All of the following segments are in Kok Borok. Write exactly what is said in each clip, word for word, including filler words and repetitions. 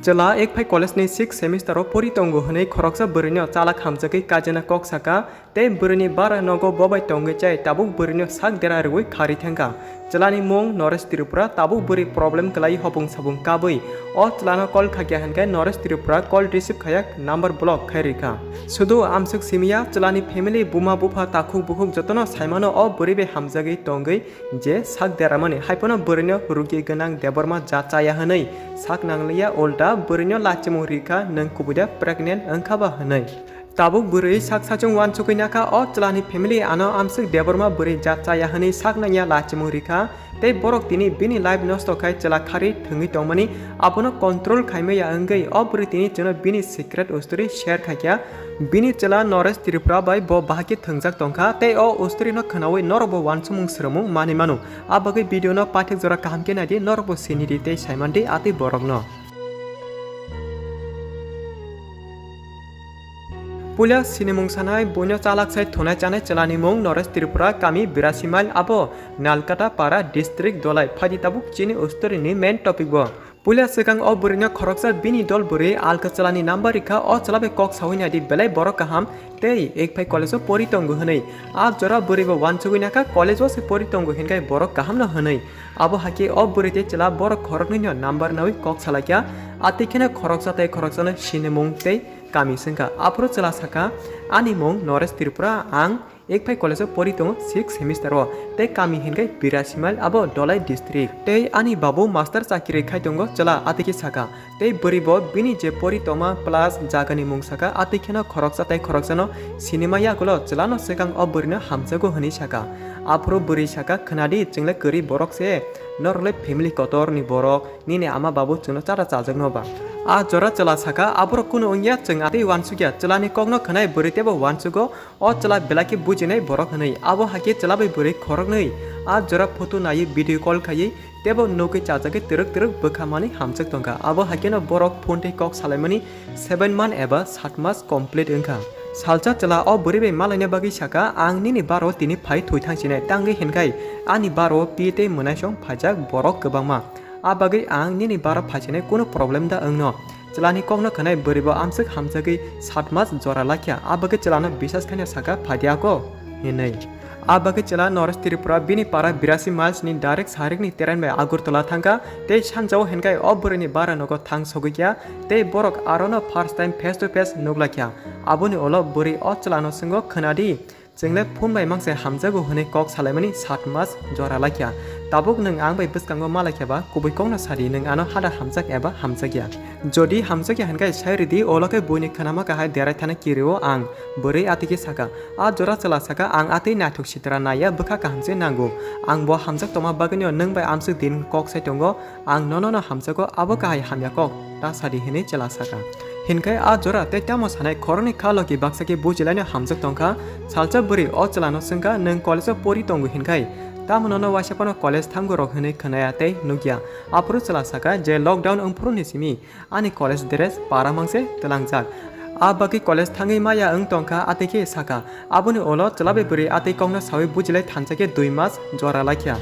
Chwla ek phai college ni sixth semester o pori tongo hwnwi khoroksa bwrwino chalak hamjagwi kajina kok saka, tei bwrwini bara nogo bobai tongwi chai tabuk bwrwino sak dera rwui kharwi thangkha. Chwlani mung Noresh Tripura, tabuk bwrwi problem kwlai hopung sapung kabwi o chwlano call khakya hwnkhe Noresh Tripura call receive khaiya number block khai rwkha. Sudu amswk simiya chwlani family buma bupha takhuk bukhuk jotono saimano o bwrwi bai hamjagwi tongwi je sak deramani haiphano bwrwino rugi gwnang Debbarma jat chaya hwnwi sak nangliya, ulta bwrwino lachimung rikha nwng kubuida pregnant wngkha ba hwnwi. Tabuk bwrwi sak sachung uansugwi nakha o chwlani family ano amswk Debbarma bwrwi jat chaya hwnwi sak nangya lachimung rikha, tei borok tini bini life nosto khai chwla kharwi thwngwi tongmani abono control khaimaya wngwi o bwrwi tini chwngno bini secret story share khaikha. Bini chwla Noresh Tripura bai bo bahai khe thwngjak tongkha tei o story no khwnawi norokbo uansukmung swrwngmung manwi mano. A bagwi video no paithak jora kaham khe naidi, norokbo sinidi tei saimandi atwi borokno. Puila sinimung sanai buino chalak sai thunai chanai chwlani mung Noresh Tripura, kami birasi mile, abo Nalkata para, district Dholai. Phaidi tabuk chini story ni main topic bo. Puila swkang o bwrwino khoroksa bini dol bwrwi alka chwlani number rikha, o chwla bai kok sawi naidi belai borok kaham tei ek phai college o pori tongo hwnwi. A jora bwrwi bo uansugwi nakha college o se pori tongo hinkhai borok kaham no hwnwi. Abo hakhe o bwrwi tei chwla borok khoroknwi no number nawi kok salaikha, atwi kheno khoroksa tei khoroksa no sinimung tei kami swngkha. Aphuru chwla sakha, ani mung Noresh Tripura, ang ek phai college o pori tongo sixth semester o, tei kami hinkhai birasi mile, abo Dholai district. Tei ani babu master chakiri khai tongo, chwla atwi khe sakha. Tei bwrwi bo bini je pori tongma plus jagani mung sakha, atwi kheno khoroksa tei khoroksano sinima yagulo chwlano swkang o bwrwino hamjago hwnwi sakha. Aphuru bwrwi sakha, khwnadi, chwngle kwrwi borok se, norokle family kotorni borok, nini ama babu chwngno chara chajakno ba? A jora chwla sakha, aborok kunu wngya, chwng atwi uansukya, chwlani kokno khwnai bwrwi teibo uansugo, o chwla belai khe bujinai borok hwnwi. Abo hakhe chwla bai bwrwi khoroknwi a jora photo naiwi video call khaiwi teibo nugwi chajagwi twrwk twrwk bwkha manwi hamjak tongkha. Abo hakheno borok phone tei kok salaimani seven month eba sat mas complete wngkha. Salsa chwla o bwrwi bai malaina bagwi sakha, "Ang nini baro tini phai thwi thangsinai, tangwi hinkhai ani baro pi tei mwnaisong phaijak borok kwbangma. A bagwi ang nini baro phaisinai kunu problem da wngno?" Chwlani kokno khwnai bwrwi bo amswk hamjagwi sat mas jora lakha. A bagwi chwlano bisas khaino sakha, "Phaidi ako," hinwi. A bagwi chwla Noresh Tripura bini para birasi miles ni direct sarikni train bai Agartala thangkha, tei sanjao hinkhai o bwrwini bara nogo thang sogwikha, tei borok arono first time face to face nuklaikha. Aboni ulo bwrwi o chwlano swngo, "Khwnadi, chwngle phone bai mangse hamjago hwnwi kok salaimani sat mas jora lakha. Tabuk nwng ang bai bwskango malaikha ba, kubui kokno sadi, nwng ano hada hamjak eba hamjakya? Jodi hamjakya hinkhai sai ridi, ulo khe buini khwnama kahai derai thana kirio ang." Bwrwi atwi khe sakha. A jora chwla sakha, "Ang atwi naithok sitra naiya, bwkha kaham se nango. Ang bo hamjak tongma bagwino nwng bai amswk din kok sai tongo, ang nono no hamjago, abo kahai hamya kok ta sadi," hinwi chwla sakha. Hinkhai a jora tei tamo sanai khoroknwi kha logi baksa khe bujilaino hamjak tongkha. Salsa bwrwi o chwlano swngkha, "Nwng college o pori tongo hinkhai tamo nono waisa phano college thango rok hinwi khwnaya tei nukya?" Aphuru chwla sakha je lockdown wngphuru ni simi ani college dress para mangse twlangjak. A bagwi college thangwi maya wng tongkha, atwi khe sakha. Aboni ulo chwla bai bwrwi atwi kokno sawi bujilai thansa khe dui mas jora lakha.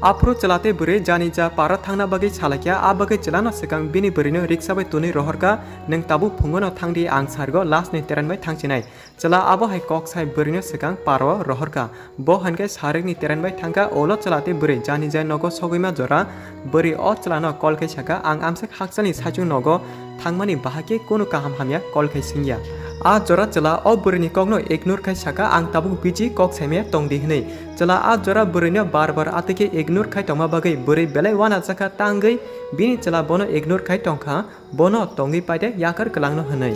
Aphuru chwla tei bwrwi jani ja para thangna bagwi salaikha, a bagwi chwlano swkang bini bwrwino riksa bai twnwi rohorkha, "Nwng tabuk phungono thangdi, ang sargo last ni train bai thangsinai." Chwla abo hai kok sai bwrwino swkang paro rohorkha. Bo hinkhe sarikni train bai thangkha, ulo chwla tei bwrwi jani jai nogo sogwima jora. Bwrwi o chwlano call khai sakha, "Ang amswk hakchalni saichung nogo thangmani, bahai khe kunu kaham hamya call khai singya." A jora chwla o bwrwini kokno ignore khai sakha, "Ang tabuk busy, kok saimaya tongdi," hinwi. Chwla a jora bwrwino bar bar atwi khe ignore khai tongma bagwi bwrwi belai uanajakha, tangwi bini chwla bono ignore khai tongkha. Bono tongwi paide yakar kwlangno hwnwi.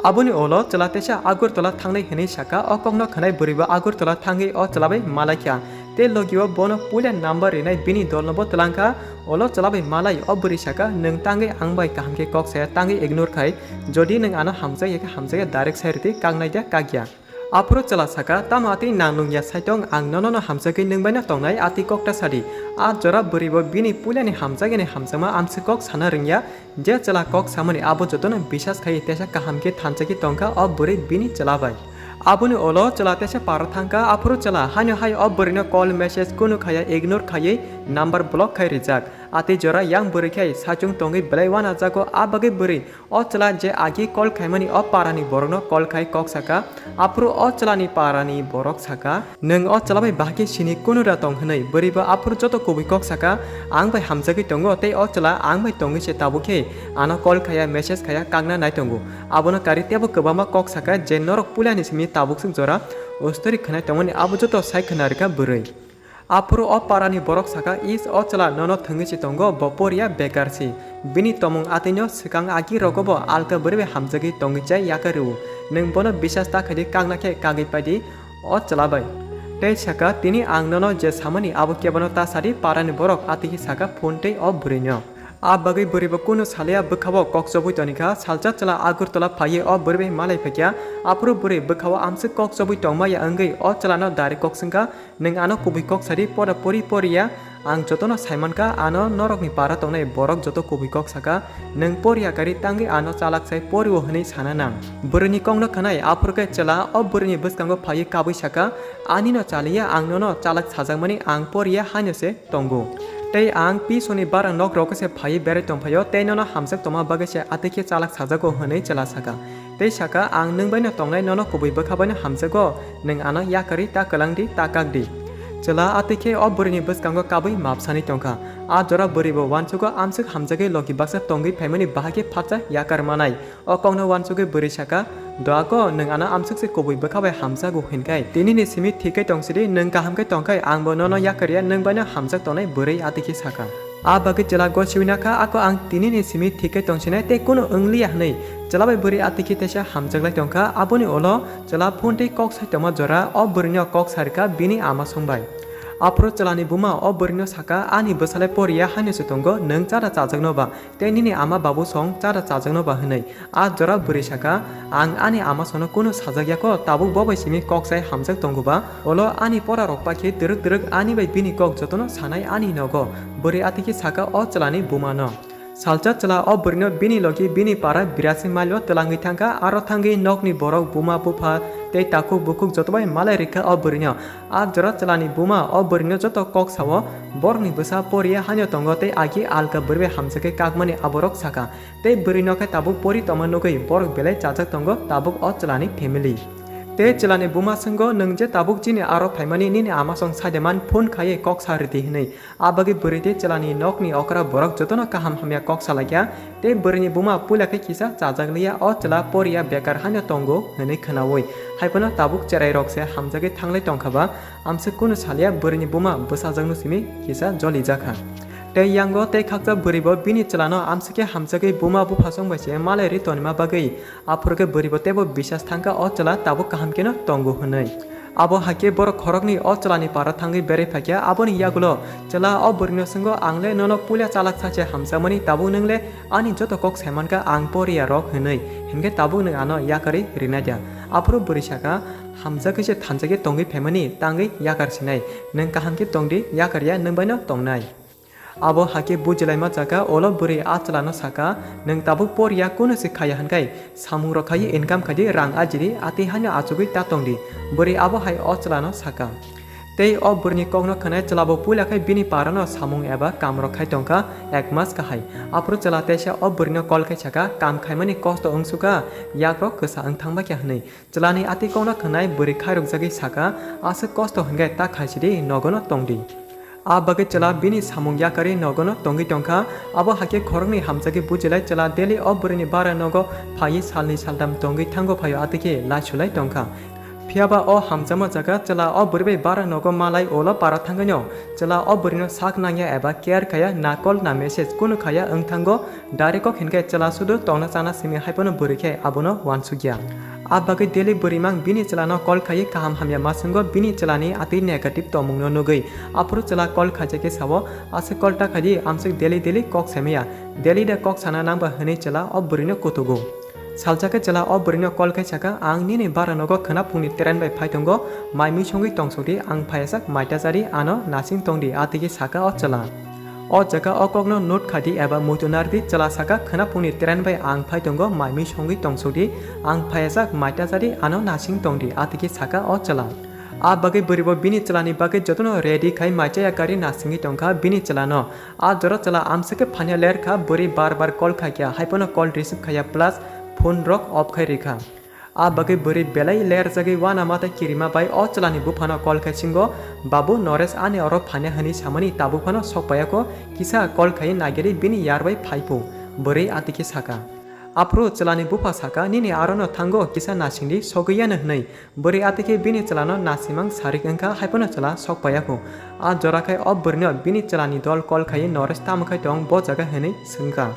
Aboni ulo chwla teisa Agartala thangnai hwnwi sakha, o kokno khwnai bwrwibo Agartala thangwi o chwla bai malaikha. Tei logio bono puila number rinai bini dolnobo twlangkha, ulo chwla bai malai o bwrwi sakha, "Nwng tangwi ang bai kaham khe kok saya, tangwi ignore khai. Jodi nwng ano hamjakya khe hamjakya, direct sai rwdi, kaknai da kakya." Aphuru chwla sakha, "Tamo atwi nang nungya saitong, ang nono no hamjagwi nwng bai no tongnai, atwi kok ta sadi." A jora bwrwi bo bini puilani hamjakya ni hamjakma amswk kok sana rwngya, je chwla kok samani abo jotono bisas khai teisa kaham khe thansa khe tongkha o bwrwi bini chwla bai. Aboni ulo chwla teisa para thangkha, aphuru chwla haino hai o bwrwi no call message kunu khaya ignore khaiwi number block khai rijak. Atwi jora yang bwrwi khai saichung tongwi belai uanajago, a bagwi bwrwi o chwla je agi call khaimani o parani borokno call khai kok saka. Aphuru o chwlani parani borok saka, "Nwng o chwla bai bahai khe sini kunu da tong?" hwnwi. Bwrwi bo aphuru joto kubui kok saka, "Ang bai hamjagwi tongo, tei o chwla ang bai tongwi se tabuk khe ano call khaya, message khaya, kakna nai tongo." Abono karwi teibo kwbangma kok saka je norok puilani simi tabukswk jora ustori khwnai tongmani abo joto sai khwna rwkha bwrwi. Aphuru o parani borok saka, "Is, o chwla nono thwngwi se tongo, bo poriya bekar si. Bini tomung atwino swkang agi rogo bo alka bwrwi bai hamjagwi tongwi chai yakarwi o. Nwng bono bisas ta khaidi, kakna khe kagwi paidi o chwla bai." Tei saka, "Tini ang nono je samani abo kebono ta sadi." Parani borok atwikhe saka phone tei o bwrwino. A bagwi bwrwi bo kunu salia bwkhao kok chobwi tonikha. Salsa chwla Agartala phaiwi o bwrwi bai malai phaikha. Aphuru bwrwi bwkhao amswk kok chobwi tongmaya wngwi o chwlano direct kok swngkha, "Nwng ano kubui kok sadi, pora pori poriya, ang jotono saimankha, ano norokni para tongnai borok joto kubui kok saka, nwng poriya kari tangwi ano chalak sai porio," hwnwi sana nang. Bwrwini kokno khwnai aphuru khe chwla o bwrwini bwskango phaiwi kabui saka, "Anino chaliya, ang nono chalak sajakmani ang poriya haino se tongo. Tei ang pisoni bara nok rogo se phaiwi berai tongphaio, tei nono hamjak tongma bagwi se atwikhe chalak sajago," hwnwi chwla saka. Tei saka, "Ang nwng baino tongnai, nono kubui bwkha baino hamjago, nwng ano yakarwi ta kwlangdi, ta kakdi." Chwla atwikhe o bwrwini bwskango kabui mapsani tongkha. A jora bwrwi bo uansugo amswk hamjagwi logi baksa tongwi phaimani bahai khe phatsa yakar manai. O kokno uansugwi bwrwi saka, "Doago, nwng ano amswk se kubui bwkha bai hamjago hinkhai, tinini simi thik khe tong sidi, nwng kaham khe tongkhai, ang bo nono yakarya, nwng baino hamjak tongnai," bwrwi atwikhe saka. A bagwi chwla gosiwi nakha, "Ako ang tinini simi thik khe tongsinai tei kunu wngliya," hwnwi. Chwla bai bwrwi atwikhe teisa hamjaklai tongkha, aboni ulo chwla phone tei kok sai tongma jora o bwrwino kok sarikha bini ama songbai. Aphuru chwlani buma o bwrwino saka, "Ani bwsalai poriya haino se tongo, nwng chada chajakno ba, tei nini ama babu song chada chajakno ba," hwnwi. A jora bwrwi saka, "Ang ani ama songno kunu sajakya kho, tabuk bo bai simi kok sai hamjak tongo ba, ulo ani pora rok paikhe twrwk twrwk ani bai bini kok jotono sanai ani nogo," bwrwi atwikhe saka o chwlani bumano. Salsa chwla o bwrwino bini logi bini para Birasing Mailo twlangwi thangkha, aro thangwi nokni borok, buma bupha tei takhuk bukhuk jotobai malai rikha o bwrwino. A jora chwlani buma o bwrwino joto kok sao, borokni bwsa poriya haino tongo tei agi alka bwrwi bai hamjakhe kakmani aborok saka. Tei bwrwino khe tabuk pori tongma nugwi borok belai chajak tongo tabuk o chwlani family. Tei chwlani buma swngo, "Nwng je tabuk chini aro phaimani nini ama song saidaman phone khaiwi kok sa rwdi," hwnwi. A bagwi bwrwi tei chwlani nokni okra borok jotono kaham hamya kok salaikha. Tei bwrwini buma puila khe kisa chajak liya, o chwla poriya bekar haino tongo hwnwi khwnaui. Haiphano tabuk cherai rok se hamjagwi thanglai tongkha ba, amswk kunu salia bwrwini buma bwsajakno simi kisa jolijakha. Tei yango tei khakcha bwrwi bo bini chwlano amswk khe hamjagwi buma buphasong bai se malai rwi tonima bagwi. Aphuru khe bwrwi bo teibo bisas thangkha o chwla tabuk kaham kheno tongo hwnwi. Abo hai khe borok khoroknwi o chwlani para thangwi berai phaikha. Aboni yagulo chwla o bwrwino swngo, "Ang le nono puila chalak sachi hamjakmani, tabuk nwng le ani joto kok saimankha ang poriya rok," hwnwi. Hinkhe tabuk nwng ano yakarwi rinai da? Aphuru bwrwi saka, "Hamjakgwi se thanjakhe tongwi phaimani, tangwi yakar sinai. Nwng kaham khe tongdi, yakarya nwng baino tongnai." Abo hai khe bujilaima chaka, ulo bwrwi a chwlano saka, "Nwng tabuk poriya kunu se khaiya hinkhai, samung rok khaiwi income khaidi, rang ajiri, atwi haino achugwi ta tongdi." Bwrwi abo hai o chwlano saka. Tei o bwrwini kokno khwnai chwlabo puila khai bini parano samung eba kam rok khai tongkha ek mas kahai. Aphuru chwla teisa o bwrwino call khai saka, "Kam khaimani kosto wngsukha, yakrok kwsa wng thangbaikha," hwnwi. Chwlani atwi kokno khwnai bwrwi khairokjagwi saka, "Aswk kosto hinkhe ta khaisidi, nogono tongdi." A bagwi chwla bini samung yakarwi nogono tongwi tongkha. Abo hai khe khoroknwi hamjagwi bujilai chwla daily o bwrwini bara nogo phaiwi salni saltam tongwi thango phaio, atwi khe laisulai tongkha. Phiyaba o hamjakma jaga chwla o bwrwi bai bara nogo malai ulo para thangwino chwla o bwrwino sak nangya eba care khaya, na call na message kunu khaya wng thango. Direct kok hinkhe chwla sudu tongna chana simi haiphano bwrwi khe abono uansukya. A bagwi daily bwrwi mang bini chwlano call khaiwi kaham hamya ma swngo, bini chwlani atwi negative tongmungno nugwi. Aphuru chwla call khaijak khe sao, "Aswk call ta khaidi, amswk daily daily kok saimaya. Daily de kok sana nangba," hwnwi chwla o bwrwino kutugo. Salsa khe chwla o bwrwino call khai saka, "Ang nini bara nogo khwna phungni train bai phai tongo, mai mui songwi tongsokdi, ang phaiyasak mai ta chadi, ano nasing tongdi," atwi khe saka o chwla. O jaga o kokno note khaidi eba muitu nardi, chwla saka, "Khwna phungni train bai ang phai tongo, mai mui songwi tongsokdi, ang phaiyasak mai ta chadi, ano nasing tongdi," atwi khe saka o chwla. A bagwi bwrwi bo bini chwlani bagwi jotono ready khai maichaya karwi nasingwi tongkha bini chwlano. A jora chwla amswkhe phanya lerkha, bwrwi bar bar call khaikha, haiphano call receive khaiya plus phone rok off khai rikha. A bagwi bwrwi belai lerjagwi uanama tei kirima bai o chwlani buphano call khai singo, "Babu, Noresh ani oro phanya," hwnwi samani tabuk phano sok paiyakho, kisa call khai nagiri bini yar bai phaiphuk. Bwrwi atikhe saka. Aphuru chwlani bupha saka, "Nini arono thango, kisa nasingdi, sogwiyano," hwnwi. Bwrwi atikhe bini chwlano nasimang sarik wngkha, haiphano chwla sok paiyakho. A jora khai o bwrwino bini chwlani dol call khai Noresh tamo khai tong bo jaga hwnwi swngkha.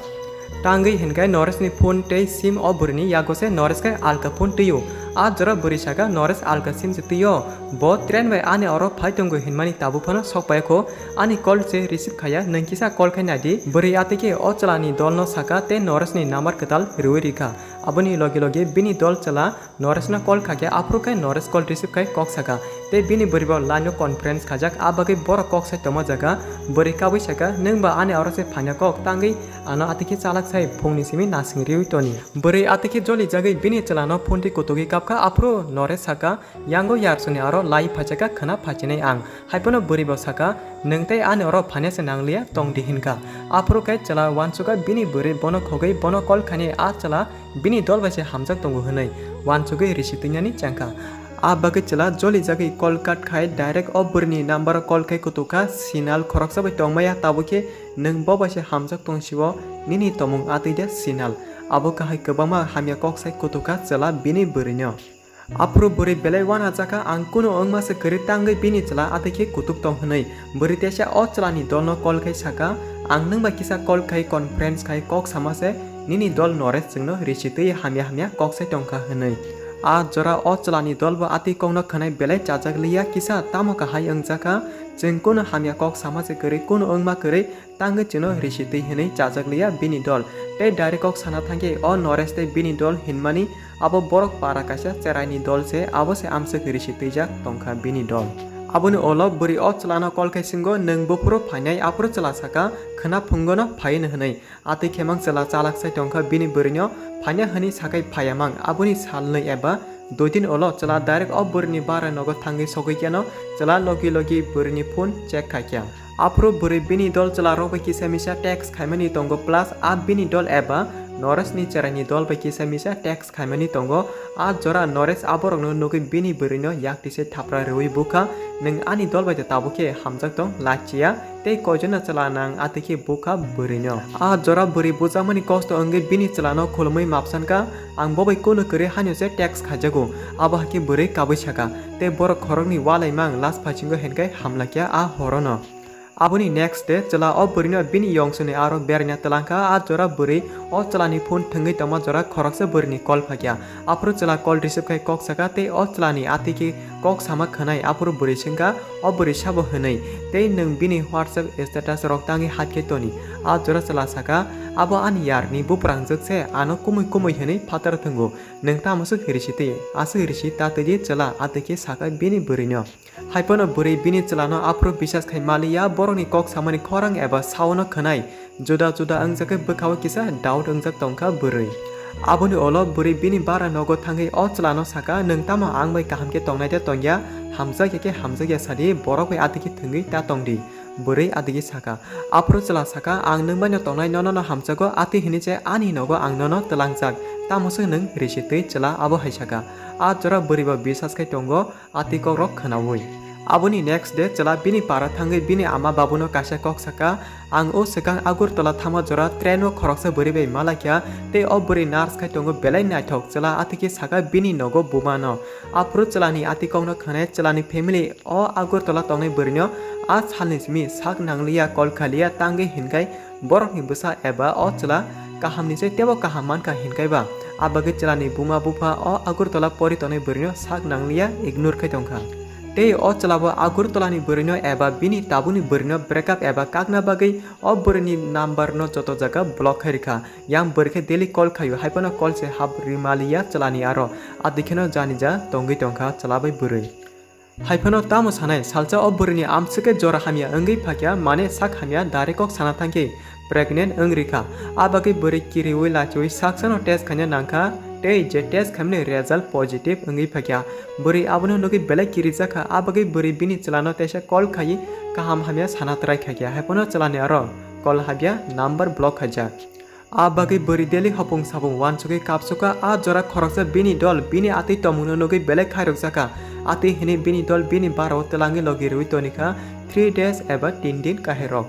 Tangwi hinkhai Noreshni phone tei sim o bwrwini yago se Noresh khai alka phone twio. A jora bwrwi saka, "Noresh alka sim se twio. Bo train bai ani oro phai tongo hinmani tabuk phano sok paiyakho. Ani call se receive khaiya, nwng kisa call khai naidi." Bwrwi atikhe o chwlani dolno saka tei Noreshni number kwtal rwui rikha. Aboni logi logi bini dol chwla Noreshno call khaikhe, aphuru khe Noresh call receive khai kok saka. Tei bini bwrwi bo line o conference khaijak, a bagwi borok kok sai tongma jaga. Bwrwi kabui saka, "Nwng ba ani oro se phaina kok, tangwi ano atikhe chalak sai phungni simi nasing riwi toni." Bwrwi atikhe joli jagwi bini chwlano phone twi kutugwi kapkha, aphuru Noresh saka, "Yango yarsoni aro lai phaijaka khwna phaichinai ang." Haiphano bwrwi bo saka, "Nwng tei ani oro phaina se nangliya, tongdi," hinkha. Aphuru khe chwla uansukha bini bwrwi bono khogwi bono call khainai a chwla bini dol bai se hamjak tongo hwnwi uansugwi risi twinani chengkha. A bagwi chwla joli jagwi call cut khai direct o bwrwini number o call khai kutukha, "Sinal khoroksa bai tongmaya, tabukhe nwng bo bai se hamjak tong sio, nini tomung atwi de Sinal." Abo kahai kwbangma hamya kok sai kutukha chwla bini bwrwino. Aphuru bwrwi belai uanajakha, ang kunu wngma se kwrwi tangwi bini chwla atwi khe kutuk tong hwnwi. Bwrwi teisa o chwlani dolno call khai saka, "Ang nwng bai kisa call khai conference khai kok sama se, nini dol Noresh chwngno risi twi hamya hamya kok sai tongkha," hwnwi. A jora o chwlani dol bo atwi kokno khwnai belai chajak liya, kisa tamo kahai wngjakha, chwng kunu hamya kok sama se kwrwi, kunu wngma kwrwi, tangwi chwngno risi twi hwnwi chajak liya bini dol. Tei direct kok sana thangkhe o Noresh tei bini dol hinmani abo borok para kaisa cheraini dol se, abo se amswk risi twijak tongkha bini dol. Aboni ulo bwrwi o chwlano call khai singo, "Nwng buphuru phainai?" Aphuru chwla saka, "Khwna phungono phaino," hwnwi. Atwi khemang chwla chalak sai tongkha bini bwrwino, "Phaina," hwnwi sakhai phaiya mang. Aboni salnwi eba dui din ulo chwla direct o bwrwini bara nogo thangwi sogwi kheno chwla logi logi bwrwini phone check khaikha. Aphuru bwrwi bini dol chwla rok bai kisa misa text khaimani tongo, plus a bini dol eba Noreshni cheraini dol bai kisa misa text khaimani tongo. A jora Noresh aborokno nugwi bini bwrwino yak tise thapra rwui bukha, "Nwng ani dol bai de tabuk khe hamjak tong, lachiya tei koijono chwla nang," atwi khe bukha bwrwino. A jora bwrwi bujakmani kosto wngwi bini chwlano khulumui mapsankha, "Ang bo bai kunu kwrwi haino se text khaijago." Abo hai khe bwrwi kabui saka, tei borok khoroknwi ualaimang last phaichingo hinkhai hamlakya a horono. Aboni next day, chwla o bwrwino bini yongsoni aro beraina twlangkha. A jora bwrwi o chwlani phone thwngwi tongma jora khoroksa bwrwini call phaikha. Aphuru chwla call receive khai kok saka tei o chwlani atwi khe kok sama khwnai. Aphuru bwrwi swngkha, "O bwrwi sabo?" hwnwi. Tei nwng bini WhatsApp status rok tangwi haikhai toni. A jora chwla saka, "Abo ani yarni buprangjwk se, ano kumui kumui hwnwi phataro thwngo. Nwng tamo swk risi twi? Aswk risi ta twi di chwla," atwi khe saka bini bwrwino. Haiphano bwrwi bini chwlano aphuru bisas khai maliya, borokni kok samani khorang eba saono khwnai. Juda juda wngjakhe bwkhao kisa doubt wngjak tongkha bwrwi. Aboni ulo bwrwi bini bara nogo thangwi o chwlano saka, "Nwng tamo ang bai kaham khe tongnai de tongya? Hamjakya khe hamjakya sadi, borok bai atwi khe thwngwi ta tongdi." Bwrwi atwi khe saka. Aphuru chwla saka, "Ang nwng bai no tongnai, nono no hamjago, atwi hwnwi se ani nogo ang nono twlangjak. Tamo swk nwng risi twi?" Chwla abo hai saka. A jora bwrwi bo bisas khai tongo. Atwi kokrok khwnaui. Aboni next day chwla bini para thangwi bini ama babuno kaisa kok saka, "Ang o swkang Agartala thangma jora train o khoroksa bwrwi bai malaikha, tei o bwrwi nurse khai tongo, belai naithok." Chwla atwi khe saka bini nogo bumano. Aphuru chwlani atwi kokno khwnai chwlani family o Agartala tongnai bwrwino a salni simi sak nangliya, call khaliya tangwi hinkhai borokni bwsa eba o chwla kahamni se teibo kaham mankha hinkhai ba. A bagwi chwlani buma bupha o Agartala pori tongnai bwrwino sak nangliya, ignore khai tongkha. Tei o chwlabo Agartalani bwrwino eba bini tabukni bwrwino breakup eba kakna bagwi o bwrwini number no joto jaga block khai rikha. Yang bwrwi khe daily call khaio, haiphano call se hap rimaliya chwlani aro. Atwi kheno janija tongwi tongkha chwla bai bwrwi. Haiphano tamo sanai, salsa o bwrwini amswk khe jora hamya wngwi phakya, mane sak hamya direct kok sana thangkhe pregnant wng rikha. A bagwi bwrwi kiriui lachiui saksano test khaina nangkha, Tei je test khaimani result positive wngwi phaikha. Bwrwi abono nugwi belai kirijak kha, a bagwi bwrwi bini chwlano teisa call khaiwi kaham hamya sana try khaikha, haiphano chwlani aro call habya, number block khaijak. A bagwi bwrwi daily hopung sapung uansugwi kapsukha. A jora khoroksa bini dol bini atwi tongmungno nugwi belai khairokjakha. Atwi hinwi bini dol bini barao twlangwi logi rwui tonikha three days eba tin din kahirok.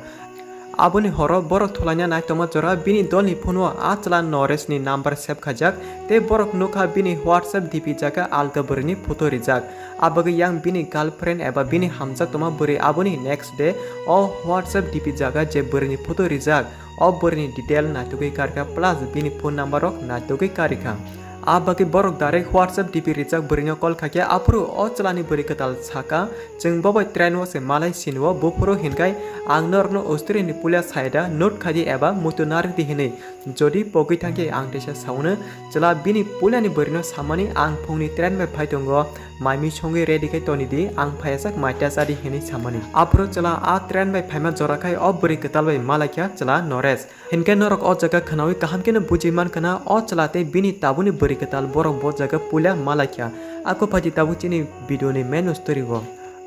Aboni horo borok thulaina naitokma jora bini dolni phone-o a chwla Noreshni number save khaijak tei borok nukha bini WhatsApp D P jaga alka bwrwini photo rijak. A bagwi yang bini girlfriend eba bini hamjaktoma bwrwi aboni next day o WhatsApp D P jaga je bwrwini photo rijak, o bwrwini detail naitugwi karkha plus bini phone number rok naitugwi karikha. A bagwi borok direct WhatsApp D P rijak bwrwino call khaikha, aphuru o chwlani bwrwi kwtal sakha, "Chwng bo bai train o se malai sinio, buphuru hinkhai ang norokno Australia ni puila saida note khaidi eba muitu naridi hinwi. Jodi pogwi thangkhe ang teisa saono." Chwla bini puilani bwrwino samani, "Ang phungni train bai phai tongo, mai mui songwi ready khai toni di, ang phaiyasak mai ta chadi," hinwi samani. Aphuru chwla a train bai phaima jora khai o bwrwi kwtal bai malaikha chwla Noresh. Hinkhe norok o jaga khwnawi kaham kheno bujui mankha na, o chwla tei bini tabukni bwrwi kwtal borok bo jaga puila malaikha. Ako phaidi tabuk chini video ni main story o.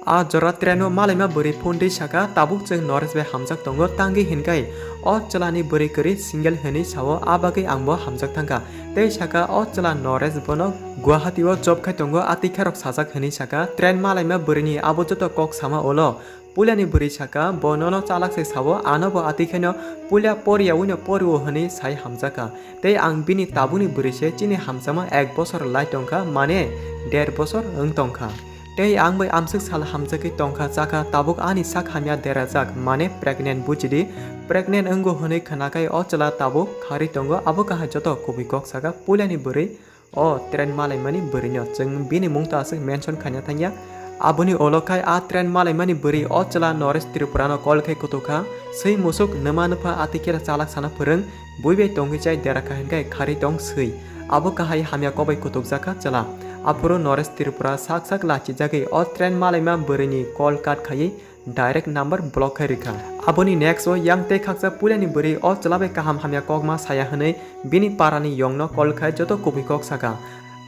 A jora train o malaima bwrwi phone twi saka, "Tabuk chwng Noresh bai hamjak tongo, tangwi hinkhai o chwlani bwrwi kwrwi single hinwi sao, a bagwi ang bo hamjak thangkha." Tei saka, "O chwla Noresh bono Guwahati o job khai tongo, atwi khe rok sajak," hinwi saka. Train malaima bwrwini abo joto kok sama ulo puilani bwrwi saka, "Bo nono chalak se sao, ano bo atwi kheno puila poriya wino porio," hinwi sai hamjakha. Tei ang bini tabukni bwrwi se, chini hamjakma ek bosor lai tongkha, mane der bosor wng tongkha. Tei ang bai amswk sal hamjagwi tongkha, chakha, tabuk ani sak hamya derajak, mane pregnant bujidi. Pregnant wngo hwnwi khwnakhai o chwla tabuk kharwi tongo, abo kahai joto kubui kok saka puilani bwrwi o train malaimani bwrwino. Chwng bini mung ta aswk mention khaina thangya. Aboni ulo khai a train malaimani bwrwi o chwla Noresh Tripurano call khai kutukha, "Swi musuk nwma nwpha atwi khe chalak sana phwrwng, bui bai tongwi chai dera kha hinkhai kharwi tong swi." Abo kahai hamya kok bai kutukjakha chwla. Aphuru Noresh Tripura sak sak lachijagwi o train malaima bwrwini call cut khaiwi direct number block khai rikha. Aboni next o yang tei khaksa puilani bwrwi o chwla bai kaham hamya kokma saya hwnwi bini parani yongno call khai joto kubui kok saka,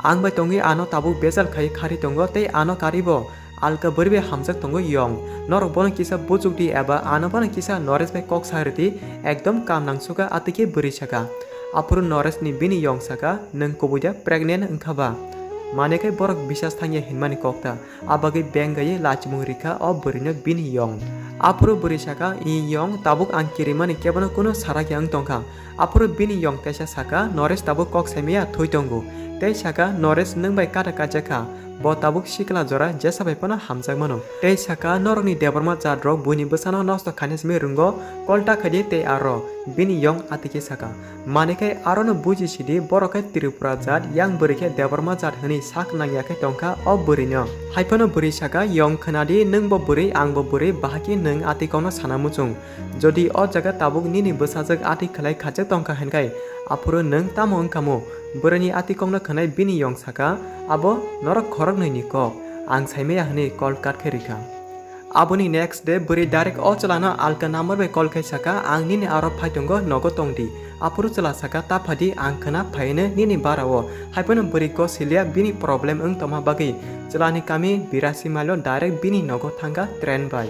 "Ang bai tongwi ano tabuk bejal khai kharwi tongo tei ano karibo alka bwrwi bai hamjak tongo yong. Norok bono kisa bujuk di eba ano bono kisa Noresh bai kok sa rwdi, ekdom kam nang suka," atwi khe bwrwi saka. Aphuru Noresh ni bini yong saka, "Nwng kubui da pregnant wngkha ba?" Mane khai borok bisas thangya hinmani kok ta. A bagwi beng gaiwi lachimung rikha o bwrwino bini yong. Aphuru bwrwi saka, "I yong, tabuk ang kirimani kebono kunu sarakya wng tongkha." Aphuru bini yong teisa saka, "Noresh tabuk kok saimaya thwi tongo." Tei saka, "Noresh nwng bai kata kajakha, bo tabuk sikla jora jesa bai phano hamjakmano." Tei saka, "Norokni Debbarma jat rok buini bwsano nosto khaina simi rwngo, kolta khaidi tei aro." Bini yong atwi khe saka. Mane khe arono buji sidi, borok khe Tripura jat, yang bwrwi khe Debbarma jat hwnwi sak nangya khe tongkha o bwrwino. Haiphano bwrwi saka, "Yong khwnadi, nwng bo bwrwi, ang bo bwrwi, bahai khe nwng atwi kokno sana muchung. Jodi o jaga tabuk nini bwsajwk atwi khlai khajak tongkha hinkhai, aphuru nwng tamo wngkhamu? Bwrwini atwi kokno khwnai bini yong saka, abo norok khoroknwini kok, ang saimaya," hwnwi call cut khe rikha. Aboni next day bwrwi direct o chwlano alka number bai call khai saka, "Ang nini aro phai tongo, nogo tongdi." Aphuru chwla saka, "Ta phadi, ang khwna phaino nini barao." Haiphano bwrwi kosiliya bini problem wng tongma bagwi chwlani kami birasi mile o direct bini nogo thangkha train bai.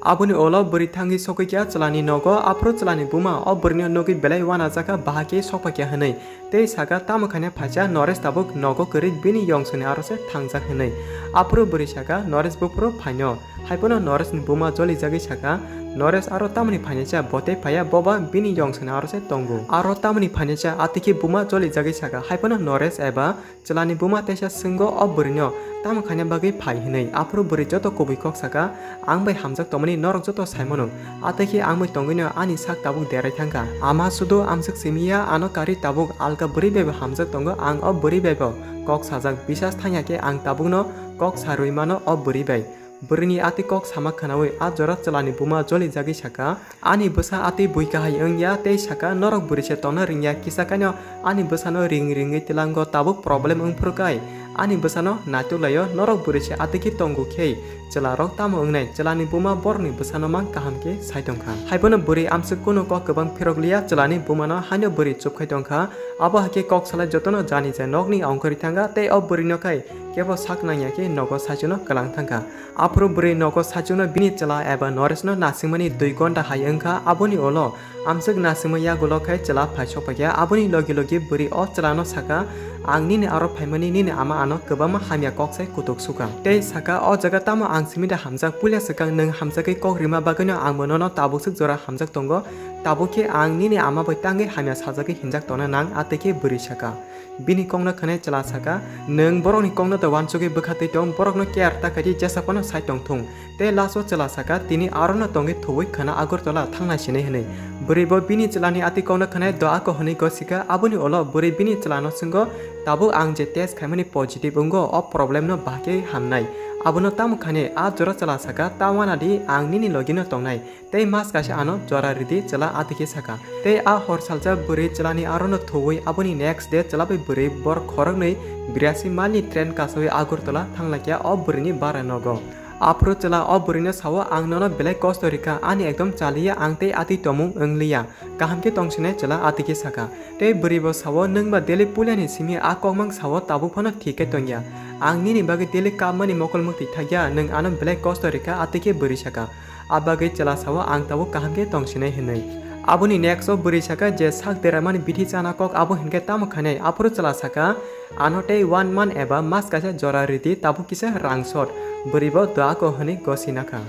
Aboni ulo bwrwi thangwi sokwi kha chwlani nogo, aphuru chwlani buma o bwrwino nugwi belai uanajakha, bahai khe sokphaikha hwnwi. Tei saka, "Tamo khaina phaisa, Noresh tabuk nogo kwrwi bini yongsoni aro se thangjak," hwnwi. Aphuru bwrwi saka, "Noresh buphuru phaino." Haiphano Noreshni buma jolijagwi saka, "Noresh aro tamoni phainaisa, bo tei phaiya, boba bini yongsoni aro se tongo. Aro tamoni phainaisa," atwi khe buma jolijagwi saka. Haiphano Noresh eba chwlani buma teisa swngo o bwrwino, "Tamo khaina bagwi phai?" hwnwi. Aphuru bwrwi joto kubui kok saka, "Ang bai hamjak tongmani norok joto saimano. Atwi khe ang bai tongwino ani sak tabuk derai thangkha. Ama sudu amswk simiya, ano karwi tabuk alka bwrwi bai bo hamjak tongo, ang o bwrwi bai bo kok sajak. Bisas thangya khe ang tabukno kok sarwi mano o bwrwi bai. Bwrwini atwi kok sama khwnawi a jora chwlani buma jolijagwi saka, "Ani bwsa atwi bui kahai wngya tei saka, 'Norok bwrwi se tongna ringya, kisa kaino ani bwsano ring ringwi twilango tabuk problem wngphuru kai? Ani bwsano naituk laio, norok bwrwi se atwi khe tongo khe chwlarok tamo wngnai?" Chwlani buma borokni bwsano mang kaham khe sai tongkha. Haiphano bwrwi amswk kunu kok kwbang phirok liya, chwlani bumano haino bwrwi chupkhai tongkha. Abo hakhe kok salai jotono jani je nokni ongkhorwi thangkha tei o bwrwino khai kebo sak nangya khe nogo saichwno kwlang thangkha. Aphuru bwrwi nogo saichwno bini chwla eba Noreshno nasingmani dui gonta hai wngkha, aboni ulo amswk nasingma yagulo khai chwla phai sokphaikha. Aboni logi logi bwrwi o chwlano saka, "Ang nini aro phaimani nini ama ano kwbangma hamya kok sai kutuk sukha." Tei saka, "O jaga tamo ang simi da hamjak? Puila swkang nwng hamjagwi kok rima bagwino angbo nono tabukswk jora hamjak tongo. Tabuk khe ang nini ama bai tangwi hamya sajagwi hinjak tongna nang," atwi khe bwrwi saka. Bini kokno khwnai chwla saka, "Nwng borokni kokno da uansugwi bwkha twi tong, borokno care ta khaidi, jesa phano sai tong thung." Tei last o chwla saka, "Tini arono tongwi thuwi khwna Agartala thangnai sinai," hwnwi. Bwrwi bo bini chwlani atwi kokno khwnai do ako hwnwi gosika, aboni ulo bwrwi bini chwlano swnggo, "Tabuk ang je test khaimani positive wngo, o problem no bahai khe hamnai. Abono tamo khainai?" A jora chwla saka, "Ta uanadi, ang nini logino tongnai. Tei mas kaisa ano jora ridi," chwla atwi khe saka. Tei a hor salsa bwrwi chwlani arono thuwi aboni next day chwla bai bwrwi bor khoroknwi birasi mile ni train kasawi Agartala thanglaikha o bwrwini bara nogo. Aphuru chwla o bwrwino sao, "Ang nono belai kosto rikha, ani ekdom chaliya, ang tei atwi tongmung wngliya. Kaham khe tongsinai," chwla atwi khe saka. Tei bwrwi bo sao, "Nwng ba daily puilani simi a kokmang sao, tabuk phano thik khe tongya. Ang nini bagwi daily kapmani mokol mwktwi thakya, nwng ano belai kosto rikha," atwi khe bwrwi saka. A bagwi chwla sao, "Ang tabuk kaham khe tongsinai," hwnwi. Aboni next o bwrwi saka je sak deramani bithi chana kok abo hinkhe tamo khainai, aphuru chwla saka, "Ano tei one month eba mas kaisa jora ridi, tabuk kisa rang sot." Bwrwi bo do ako hwnwi gosi nakha.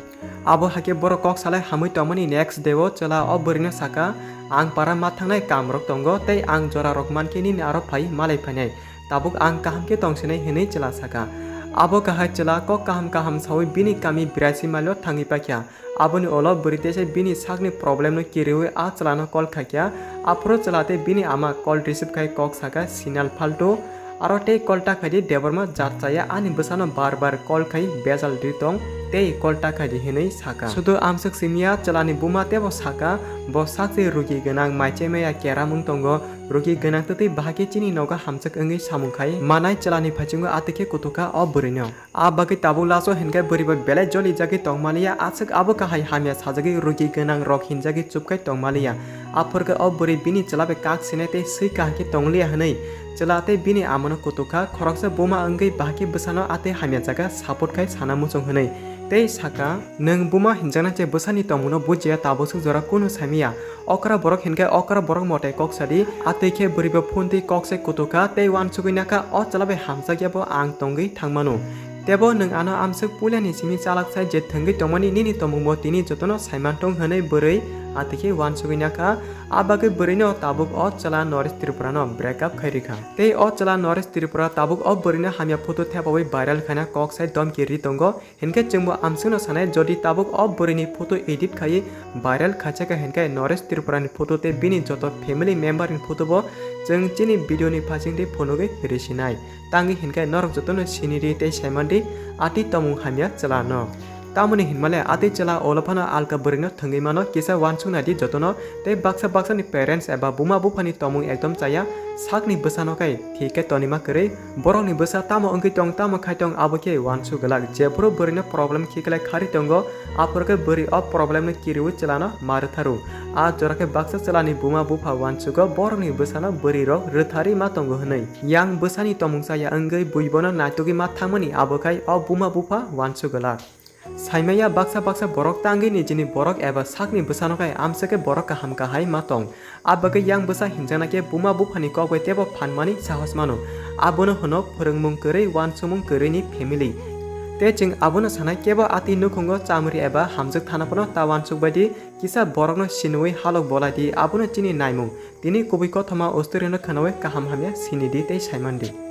Abo hakhe borok kok salai hamwi tongmani next day o chwla o bwrwino saka, "Ang para ma thangnai kamrok tongo tei ang jorarok mankhe nini aro phai malai phainai. Tabuk ang kaham khe tongsinai," hwnwi chwla saka. Abo kahai chwla kok kaham kaham saui bini kami birasi mile o thangwi paikha. Aboni ulo bwrwi teisa bini sakni problem no kiriui a chwlano call khaikha. Aphuru chwla tei bini ama call receive khai kok saka, "Sinal phaltu. Aro tei call ta khaidi, Debbarma jat chaya, ani bwsano bar bar call khai bejal ri tong tei call ta khaidi," hwnwi saka. Sudu amswk simiya chwlani buma tebo saka, "Bo sakse rugi gwnang, maichai maya keram wng tongo, rugi gwnang twtwi bahai khe chini nogo hamjak wngwi samung khai manai?" Chwlani phaichungo atwi khe kutukha o bwrwino. A bagwi tabuk last o hinkhe bwrwi bo belai jolijagwi tongmaliya, aswk abo kahai hamya sajagwi rugi gwnang rok hinjagwi chupkhai tongmaliya. Aphurkhe o bwrwi bini chwla bai kak sinai tei swi kahai khe tongliya hwnwi chwla tei bini amano kutukha, khoroksa buma wngwi bahai khe bwsano atwi hamya jaga support khai sana muchung hwnwi tei saka, "Nwng buma hinjaknai je bwsani tongmungno bujiya, tabukswk jora kunu saimiya. Okra borok hinkhe okra borok motai kok sadi." Atwi khe bwrwi bo phone twi kok se kutukha tei uansugwi nakha, "O chwla bai hamjakya bo ang tongwi thangmano. Tebo nwng ano amswk puilani simi chalak sai je thwngwi tongmani, nini tongmungbo tini jotono saimanthung," hwnwi bwrwi atwi khe uansugwi nakha. A bagwi bwrwino tabuk o chwla Noresh Tripurano break up khai rikha. Tei o chwla Noresh Tripura tabuk o bwrwino hamya photo thepaui viral khaina kok sai domki ri tongo. Hinkhe chwngbo amswkno sanai, jodi tabuk o bwrwini photo edit khaiwi viral khaijak kha hinkhe Noresh Tripurani photo tei bini joto family member ni photo bo chwng chini video ni phasing tei phunugwi risinai. Tangwi hinkhe norok jotono sinidi tei saimandi atwi tongmung hamya chwlano. Tamoni hinmale atwi chwla olo phano alka bwrwino thwngwi mano, kisa uansuk naidi jotono. Tei baksa baksani parents eba buma buphani tongmung ekdom chaya, sakni bwsano khe thik khe tonima kwrwi. Borokni bwsa tamo wngwi tong, tamo khai tong, abo khe uansuk glak. Jephuru bwrwino problem khiklai khari tongo, aphuru khe bwrwi o problem no kiriui chwlano ma rwtharu. A jora khe baksa chwlani buma bupha uansugo borokni bwsano bwrwirok rwtharwi ma tongo hwnwi. Yang bwsani tongmung chaya wngwi bui bono naitugwi ma thangmani, abo khai o buma bupha uansuk glak. Saimaya baksa baksa borok tangwi nijini borok eba sakni bwsano khai amswk khe borok kaham kahai ma tong. A bagwi yang bwsa hinjakna khe buma buphani kok bai teibo phan mani sahos mano. Abono hwno phwrwngmung kwrwi, uansukmung kwrwini family. Tei chwng abono sanai, kebo atwi nukhungo chamri eba hamjwk thana phano ta uansuk bai di, kisa borokno sinui halok bolai di, abono chini naimung. Tini kubui kothoma usturino khwnaui kaham hamya sini di tei saiman di.